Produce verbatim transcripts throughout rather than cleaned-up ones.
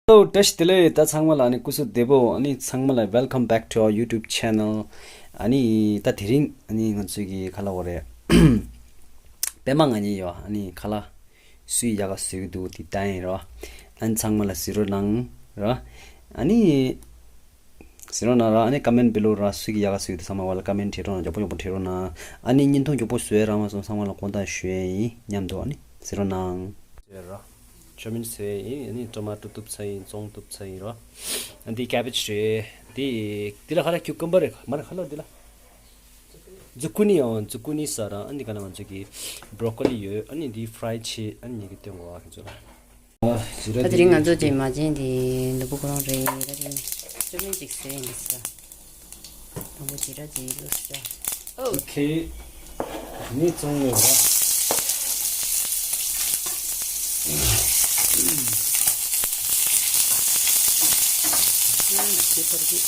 ཨོ། བཀྲ་ཤིས་བདེ་ལེགས། ད་ཚང་མ་ལ་ཨ་ནི་སྐུ་གཟུགས་བདེ་པོ། ཨ་ནི་ཚང་མ་ལ་welcome back to our YouTube channel. ཨ་ནི་ད་དེ་རིང་ཨ་ནི་ང་ཚོའི་གི་ག་ལབ་དགོས་རེད། པད་མ་ང་གཉིས་ཡོད། ཨ་ནི་ཁ་ལག་སུས་ཡག་ག་བཟོས་ཀྱི་འདུག་དེ་ལྟ་ཡིན་རོ། ཨ་ནི་ཚང་མ་ལ་གཟིགས་རོགས་གནང་རོ། ཨ་ནི་གཟིགས་རོགས་གནང་རོ། ཨ་ནི་ཀོ་མེན་ཊི་བྷི་ལོ་ར་སུས་ཀྱི་ཡག་ག་བཟོས་ཀྱི་འདུག་ཚང་མ་བ་ལ་ཀོ་མེན་ཊི་བྲིས་རོགས་གནང་། མགྱོགས་པོ་མགྱོགས་པོ་བྲིས་རོགས་གནང་། ཨ་ནི་བརྙན་ཐུང་མགྱོགས་པོ་བཟོས་རག་མ་སོང་། ཚང་མ་ལ་དགོངས་དག་ཞུ་ཡས་ཡིན། མཉམ་དུ་ཨ་ནི་གཟིགས་རོགས་གནང་། བཟོས་རོ། ཅོ་མིན་བཟོས་ཡིན། ཨ་ནི་ཊོ་མ་ཊོ་གཏུབ་ཚར་ཡིན། བཙོང་གཏུབ་ཚར་ཡིན་རོ། ཨ་འདི་ཀེ་བེཇ་རེད། འདི་འདི་ལ་ཁ་ལག་ཀིའུ་ཀམ་བར་རེད། མ་རེད། ཁ་ལག་འདི་ལ་ཛུ་ཀུ་ནི་ཡང་ཛུ་ཀུ་ནི་ཟེར་ར། ཨ་འདི་ག་ན་ང་ཚོ་གི་བྷོ་རོ་ཀོ་ལི་ཡོད། ཨ་ནི་འདི་ཧྥ་རའི་བྱས། ཨ་ནི་ངེད་ཀྱི་སྟོན་གོ་བ་ཁྱེད་ཚོ་ལ། ད་དེ་རིང་ང་ཚོ་རྗེས་མ་ཅན་དེ་ནོར་བུ་ཁོ་རང་རེད། ད་དེ་རིང་ཅོ་མིན་ཅིག་བཟོས་ཡིན་ཟེར། དང་པོ་ཇི་ར་ཇི་ལུ་ཤ། ཨོ་ཁེ། ནི་ཙོང་ལེ་བ། ཨ་ནི་ཁེ་ཐར་གི།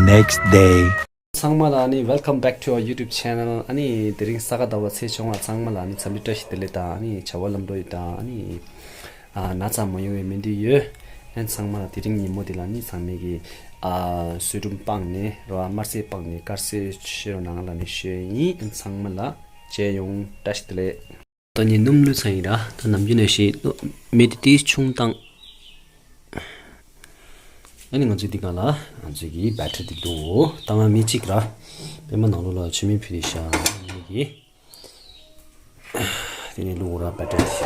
Next day. ཚང་མ་ལ་ཨ་ནི་welcome back to our YouTube channel. ཨ་ནི་དེ་རིང་ས་ག་ཟླ་བ་ཚེས་བཅོ་ལྔ། ཚང་མ་ལ་ཨ་ནི་འཚམས་འདྲི་བཀྲ་ཤིས་བདེ་ལེགས་དང་། ཨ་ནི་བྱ་བ་ལམ་འགྲོ་ཡི་དང་། ཨ་ནི་ཨ་ན་ཚ་མ་ཡོང་བའི་སྨོན་འདུན་ཡོད། ཨ་ནི་ཚང་མ་ལ་དེ་རིང་ཉིན་མོ་འདི་ལ་ཨ་ནི་ཚང་མས་ཀྱི་ཨ་གསོལ་སྒྲུབ་སྤངས་ནས་རོ། དམར་ཟས་སྤངས་ནས་དཀར་ཟས་མཆོད་རོགས་གནང་ལབ་ནས་ཞུ་ཡས་ཡིན། ཨ་ནི་ཚང་མ་ལ་མཇལ་ཡོང་། བཀྲ་ཤིས་བདེ་ལེགས། ད་ནི་སྣུམ་བླུགས་ཚར་ཡིན་ར། ད་ནམ་རྒྱུན་ནང་བཞིན་མེ་དེ་ཏིས་ཆུང་བཏང་། ཨ་ནི་ང་ཚོས་འདི་སྒང་ལ་ང་ཚོས་ཀྱི་བེ་ཏྲི་འདི་བླུགས། ད་ང་མི་གཅིག་ར། པད་མ་ནང་ལོགས་ལ་མཆོད་མེ་ཕུལ་ཏེ་བཞག་ཡིན་གྱི། དེ་ནས་བླུགས་ར་བེ་ཏྲི་འདི།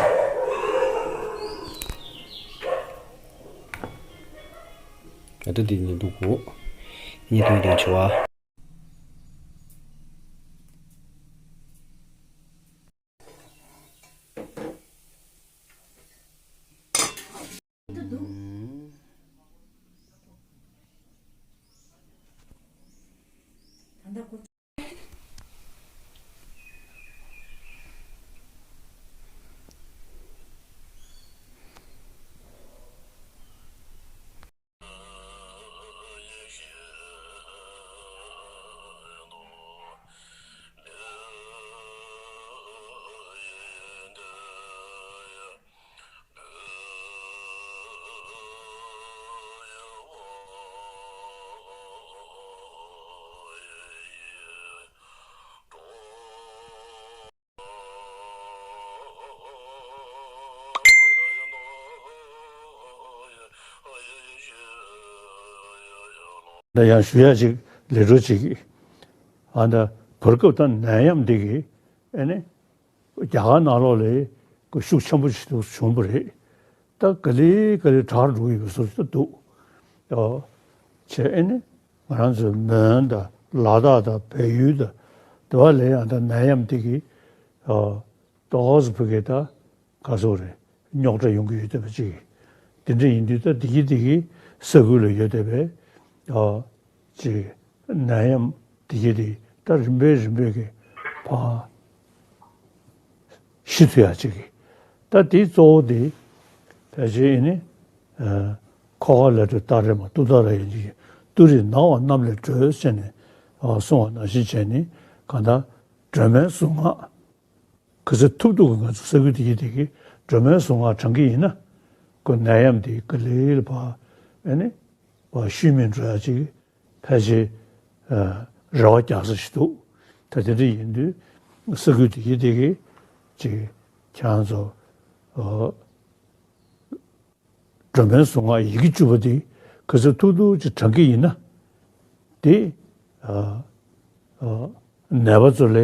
བེ་ཏྲི་འདི་ནས་བླུགས་གོ། ཨ་ནི་དོན་དོན་ཆེ་བ། ད་ཡང་ཞུ་ཡ་ཅིག་ལས་འཕྲོ་ཅིག་ ཨ་ད་བར་སྐབས་ད་ནད་ཡམས་འདི་གིས་ཨེ་ནི་རྒྱ་གར་ནང་ལོགས་ལ་ཤུགས་ཆེན་པོ་ཞིག་བྱུང་བ་རེད། ད་ག་ལེ་ག་ལེ་དྲག་འགྲོ་གི་ཡོད་བཟོ་ཞིག་འདུག་ཨོ། བྱས་ཨེ་ནི་ང་རང་ཚོའི་མོན་དང་ལ་དྭགས་དང་བལ་ཡུལ་དང་དེ་བ་ལས་ཡང་ད་ནད་ཡམས་དེ་གིས་ཨོ་ཏོག་ཙམ་བོད་སྐད་ད་ག་ཚོད་རེད། རྙོག་དྲ་ཡོང་གི་ཡོད་བསྡད་པ་ཅིག་དེ་འདྲ་ཡིན་དུས་ད་དེ་གི་དེ་གི་ས་ཁུལ་ལ་ཡོད་བསྡད་པའི་ཨོ་ཅིག་ནད་ཡམས་དེ་གི་དེ་ད་རིམ་པས་རིམ་པས་ཀྱི་ཕར་ཞི་ཐུབ་ཡག་ཅིག་གི། ད་དེའི་གཙོ་བོ་དེ་ཕལ་ཆེར་ཨེ་ནི་ཨ་ཁོ་ཧ་ལ་ཏུ་ཏཱ་རེ་མ་ཏུ་ཏཱ་རེ་ཡིན་གྱི། ཏུ་རེ་ནང་བ་གནམ་ལས་སྒྲོལ་ཟེར་ནས་ཨ་གསུངས་པ་ནང་བཞིན་བྱས་ནས་གང་ལྟར་སྒྲོལ་མའི་གཟུངས་སྔགས། ག་ཚོད་ཐུབ་ཐུབ་ཀྱིས་ང་ཚོ་ས་ཁུལ་དེ་གི་དེ་གི་སྒྲོལ་མའི་གཟུངས་སྔགས་བགྲང་གི་ཡིན་ན། ཁོ་ནད་ཡམས་དེ་ག་ལེ་ལ་ཕར་ཨེ་ནི་ཕར་ཤུལ་མེད་འགྲོ་ཡག་ཅིག་ཕལ་ཆེར་ཨ་རེ་བ་རྒྱག་ས་ཞིག་འདུག་ད་དེ་འདྲ་ཡིན་དུས་ས་ཁུལ་དེ་གི་དེ་གི་ཅིག་ཁྱེད་རང་ཚོ་ཨ་སྒྲོལ་མའི་གཟུངས་སྔགས་ཡི་གེ་བཅུ་པ་དེ་ག་ཚོད་ཐུབ་ཐུབ་ཅིག་བགྲང་གི་ཡིན་ན། དེ་ཨ་ཨ་ནད་པ་ཚོ་ལ་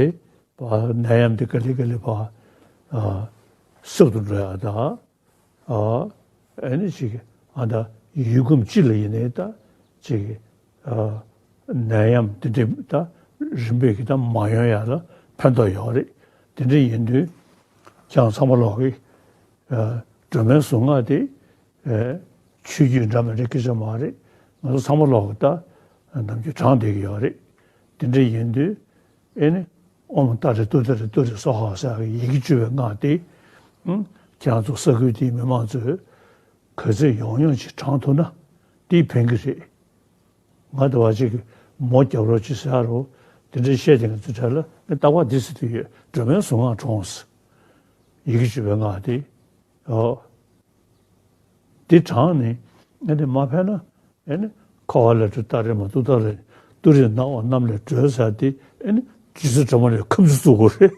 ཕར་ནད་ཡམས་དེ་ག་ལེ་ག་ལེ་ཕར་ཨ་སྲབ་ཏུ་འགྲོ་ཡག་དང་། ཨ་ཨེ་ནི་ཅིག་ཨ་ད་ཡུལ་ཁམས་སྤྱི་ལ་ཡིན་ནའི་ད་ཅིག་ཨ་ནད་ཡམས་དེ་འདྲ་ད་རིམ་པས་ཀྱི་ད་མ་ཡོང་ཡག་ལ་ཕན་ཐོགས་ཡོད་རེད། དེ་འདྲ་ཡིན་དུས་ཁྱེད་རང་ཚང་མ་ལོག་གི་ཨ་སྒྲོལ་མའི་གཟུངས་སྔགས་དེ་ཨ་ཆོས་བརྒྱུད་འདྲ་མི་འདྲ་སྐད་ཆ་མ་རེད། ང་ཚོ་ཚང་མ་ལོག་གི་ད་ནམ་རྒྱུན་བགྲང་བསྡད་ཀྱི་ཡོད་རེད། དེ་འདྲ་ཡིན་དུས་ཨེ་ནི་ཨོཾ་ཏཱ་རེ་ཏུཏྟཱ་རེ་ཏུ་རེ་སྭཱ་ཧཱ་ཟེར་བའི་ཡི་གེ་བཅུ་པའི་སྔགས་དེ་ཨང་ཁྱེད་རང་ཚོ་ས་ཁུལ་དེའི་མི་མང་ཚོས་ག་ཚོད་ཡོང་ཡོང་ཅིག་བགྲང་ཐུབ་ན་དེ་ཕན་གྱི་རེད། ང་དེ་བ་ཅིག་མོ་རྒྱབ་རོགས་ཅིག་ཟེར་རོ། དེ་འདྲའི་བཤད་དེ་ང་ཚོའི་གྲས་ལ་ངས་རྟག་པར་འདི་ཟེར་དུས་ཡོད། སྒྲོལ་མའི་གཟུངས་སྔགས་བགྲངས་ཟེར། ཡི་གེ་བཅུ་པའི་སྔགས་དེ། ཨོ། འདི་བགྲངས་ནས་ཨ་ནི་མ་ཕན་ན་ཨ་ནི་ཁོ་ཧ་ལ་ཏུ་ཏཱ་རེ་མ་ཏུ་ཏཱ་རེ་ཏུ་རེ་ནང་བ་གནམ་ལས་སྒྲོལ་ཟེར་དེ་ཨ་ནི་རྗེ་བཙུན་སྒྲོལ་མ་ལས་ཁ་མཆུ་བཙུགས་དགོས་རེད།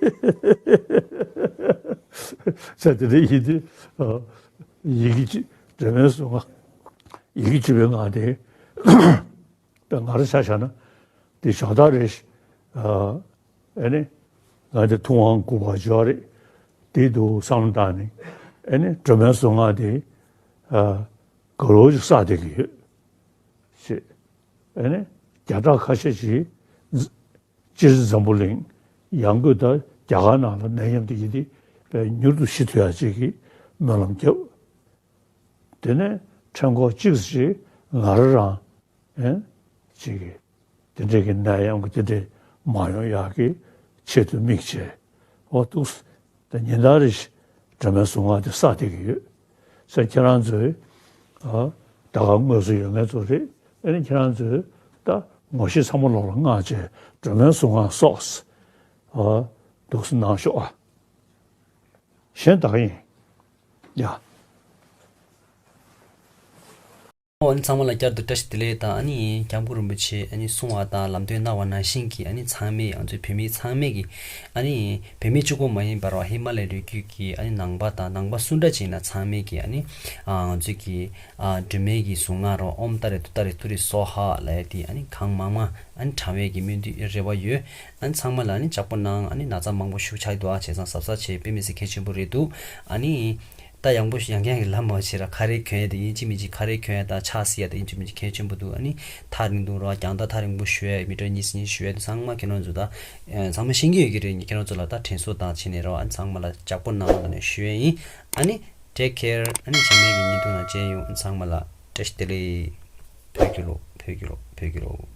ཟེར་དེ་འདྲ་ཡིན་དུས་ཨ་ཡི་གེ་གཅིག་སྒྲོལ་མའི་གཟུངས་སྔགས་ཡི་གེ་བཅུ་པའི་སྔགས་དེ། ད་ང་རང་ཆ་བཞག་ན་དེ་ཞོགས་ཐག་རེད། ཨ་ཨེ་ནི་ང་དེ་ཐུབ་དབང་དགུ་པ་འབྱོར་རེད། དེ་འདུག་བསམ་བློ་བཏང་ནས་ཨེ་ནི་སྒྲོལ་མའི་གཟུངས་སྔགས་དེ་ཨ་ག་ལོ་ཞིག་བསགས་བསྡད་ཀྱི་ཡོད། ཞེས་ཨེ་ནི་བརྒྱ་ཕྲག་ཁ་ཤས་ཤིག་སྤྱིར་འཛམ་བུ་གླིང་ཡང་སྒོས་ད་རྒྱ་གར་ནང་ལ་ནད་ཡམས་དེ་ཡིན་དེ་དཔེ་མྱུར་དུ་ཞི་ཐུབ་ཡག་ཅིག་གི་སྨོན་ལམ་བརྒྱབ། དེ་ནས་ཕྲེང་སྐོར་གཅིག་ཅིག་ང་རང་རང་ཨེ་ཅིག་གི་དེ་འདྲའི་གི་ནད་ཡམས་ཀྱི་དེ་འདྲའི་མ་ཡོང་ཡག་གི་ཆེད་དུ་དམིགས་བྱས། ཨོ་འདུག་སེ་ད་ཉིན་ལྟར་རེ་བཞིན་སྒྲོལ་མའི་གཟུངས་སྔགས་དེ་བསགས་བསྡད་ཀྱི་ཡོད་ཟེར། ཁྱེད་རང་ཚོས་ཨ་ད་ག་དངོས་སུ་ཡོད་མཁན་ཚོ་རེད། ཨ་ནི་ཁྱེད་རང་ཚོས་ད་ངོ་ཤེས་ཚང་མ་ལོག་ལ་མངགས་བྱས་སྒྲོལ་མའི་གཟུངས་སྔགས་སོགས་ཨ་འདུག་སེ་གནང་ཤོག་ཨ། གཞན་དག་ཡིན། ཡ། ཨོ་ཨ་ནི་ཚང་མ་ལ་བསྐྱར་དུ་བཀྲ་ཤིས་བདེ་ལེགས་དང་། ཨ་ནི་སྐྱབས་མགོན་རིན་པོ་ཆེ་ཨ་ནི་གསུང་བ་དང་ལམ་སྟོན་གནང་བ་ནང་བཞིན་གྱི་ཨ་ནི་ཚང་མས་ང་ཚོའི་བོད་མི་ཚང་མས་ཀྱི་ཨ་ནི་བོད་མི་གཅིག་པོ་མ་ཡིན་པར་བ་ཧི་མ་ལ་ཡའི་རི་རྒྱུད་ཀྱི་ཨ་ནི་ནང་པ་དང་ནང་པ་སུ་འདྲ་ཅིག་ཡིན་ན་ཚང་མས་ཀྱི་ཨ་ནི་ཨ་ང་ཚོས་ཀྱི་ཨ་སྒྲོལ་མའི་གི་གཟུངས་སྔགས་རོ། ཨོཾ་ཏཱ་རེ་ཏུཏྟཱ་རེ་ཏུ་རེ་སྭཱ་ཧཱ་ལབ་ཡ་དེ་ཨ་ནི་གང་མང་མང་ཨ་ནི་བགྲང་བའི་གི་སྨོན་འདུན་རེ་བ་ཡོད། ཨ་ནི་ཚང་མ་ལ་ཨ་ནི་ལྕགས་པོ་གནང་། ཨ་ནི་ན་ཚ་མང་པོ་ཞིག་ཆགས་ཀྱི་འདུག་ཨ། བྱས་ཙང་གཟབ་གཟབ་བྱེད། དཔེ་མི་སྲིད་གལ་ཆེན་པོ་རེད་འདུག་ཨ་ནི་ད་ཡང་པོ་ཡང་བསྐྱར་གྱི་ལམ་མ་བྱེད་ར། ཁ་རས་གྱོན་ཡ་དེ་ཡིན་གཅིག་མིན་གཅིག་ཁ་རས་གྱོན་ཡ་དང་ཕྱག་བསིལ་ཡ་དེ་ཡིན་གཅིག་མིན་གཅིག་གལ་ཆེན་པོ་འདུག་ཨ་ནི་ཐག་རིང་ཐུང་ར་རྒྱང་ལྟ་ཐག་རིང་པོ་གཞོལ་ཡ་མི་ཊར་གཉིས་གཉིས་གཞོལ་ཡ་དེ་ཚང་མ་ཁྱེད་རང་ཚོ་ད་ཚང་མ་ཤེས་ཀྱི་ཡོད་ཀྱི་རེད། ཁྱེད་རང་ཚོ་ལ་ད་དྲན་གསོ་དང་བྱས་ནས་ར། ཨ་ནི་ཚང་མ་ལ་ལྕགས་པོ་གནང་ལབ་ནས་ཞུ་ཡ་ཡིན། ཨ་ནི་take care། ཨ་ནི་རྗེས་མའི་གི་བརྙན་ཐུང་ནང་མཇལ་ཡོང་། ཨ་ནི་ཚང་མ་ལ་བཀྲ་ཤིས་བདེ་ལེགས། བོད་རྒྱལ་ལོ། བོད་རྒྱལ་ལོ། བོད་རྒྱལ་ལོ།